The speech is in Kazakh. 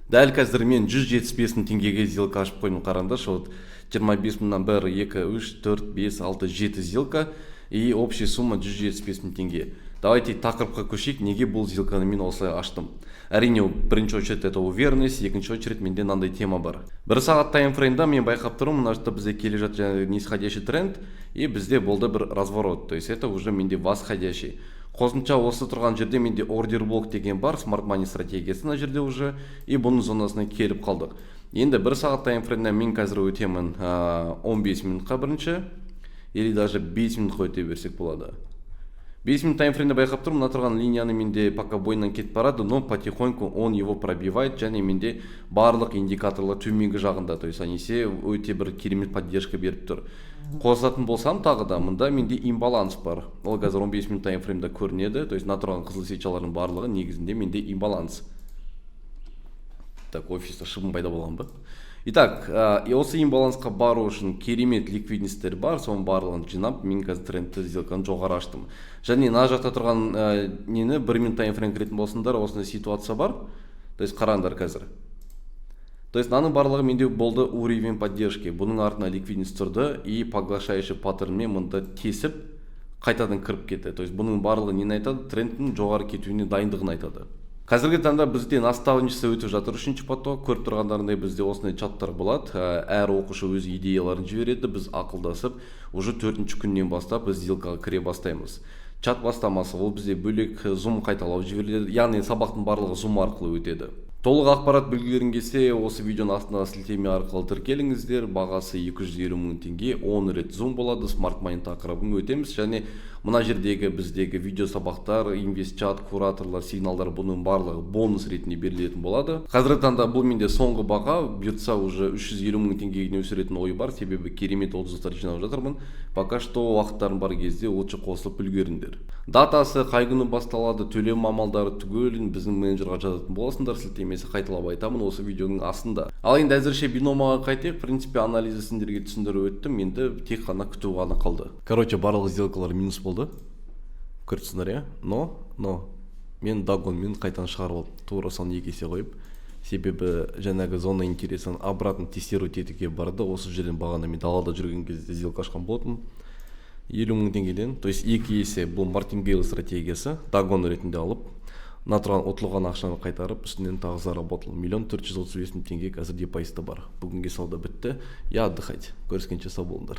Дәл қазір мен 175 мың теңгеге сделка ашып қойдым. Қараңдаршы, вот 25 мыңнан 1, 2, 3, 4, 5, 6, 7 сделка и общая сумма 175 мың теңге. Давайте тақырыпқа көшейік. Неге бұл сделканы мен осылай аштым? Әрине, бірінші очередь это уверенность, екінші очередь менде мынандай тема бар. Бір сағат таймфреймда мен байқап тұрмын, мына жақта бізде келе жатыр жаңағы нисходящий тренд, и бізде болды бір разворот, то есть это уже менде восходящий. Қосымша осы тұрған жерде менде ордер блок деген бар, смарт мани стратегиясы мына жерде уже, и бұның зонасына келіп қалдық. Енді бір сағат таймфреймнен мен қазір өтемін 15 минутқа бірінші, или даже 5 минутқа өте берсек болады. 5 минут таймфреймде байқап тұрмын, мына тұрған линияны менде пока бойынан кетіп барады, но потихоньку он его пробивает, және менде барлық индикаторлар төменгі жағында, то есть они все өте бір керемет поддержка беріп тұр. Қосатын болсам, тағы да мында менде имбаланс бар, ол қазір 15 минут таймфреймда көрінеді, то есть мына тұрған қызыл свечалардың барлығы негізінде менде имбаланс. Так, офиста шыбын пайда болған ба? Итак, осы имбалансқа бару үшін керемет ликвидностьтер бар, соның барлығын жинап, мен қазір трендті, сделканы жоғары аштым. Және мына жақта тұрған нені бір минут таймфрейм кіретін болсаңдар, осындай ситуация бар. То есть қараңдар қазір. То есть мынаның барлығы менде болды уровень поддержки. Бұның артына ликвидность тұрды и поглощающий паттернмен мында тесіп қайтадан кіріп кетті. То есть бұның барлығы нені айтады? Трендтің жоғары кетуіне дайындығын айтады. Қазіргі таңда бізде наставничество өтіп жатыр, үшінші поток. Көріп тұрғандарыңдай, бізде осындай чаттар болады. Әр оқушы өз идеяларын жібереді, біз ақылдасып, уже төртінші күннен бастап біз сделкаға кіре бастаймыз. Чат бастамасы ол бізде бөлек зум қайталау жіберіледі, яғни сабақтың барлығы зум арқылы өтеді. Толық ақпарат білгілерің келсе, осы видеоның астына сілтеме арқылы тіркеліңіздер. Бағасы 250 мың теңге, 10 рет зум болады, смарт мани тақырыбын өтеміз және мына жердегі біздегі видео сабақтар, инвест чат, кураторлар, сигналдар, бұның барлығы бонус ретінде берілетін болады. Қазіргі таңда бұл менде соңғы баға, бұйыртса, уже 350 мың теңгеге дейін өсіретін ой бар, себебі керемет отзывтар жинап жатырмын. Пока что уақыттарың бар кезде лучше қосылып үлгеріңдер. Датасы қай күні басталады, төлем амалдары түгелін біздің менеджерға жазатын боласыңдар, сілтемесі, қайталап айтамын, осы видеоның астында. Ал енді әзірше биномаға қайтайық. В принципе, анализді сендерге түсіндіріп өттім, енді тек қана күту ғана қалды. Короче, барлық сделкалар минус болды, көріп тұрсыңдар, иә? Но мен догонмен қайтадан шығарып алдым, тура соны 2 есе қойып, себебі жаңағы зона интересын обратно тестировать етуге барды. Осы жерден бағана мен далада жүрген кезде сделка ашқан болатынмын 50 мың теңгеден, то есть 2 есе. Бұл мартингейл стратегиясы, догон ретінде алып, мына тұрған ұтылған ақшаны қайтарып, үстінен тағы заработал. 1 435 000 теңге қазір депозитта бар. Бүгінге сауда бітті, я отдыхать. Көріскенше, сау болыңдар.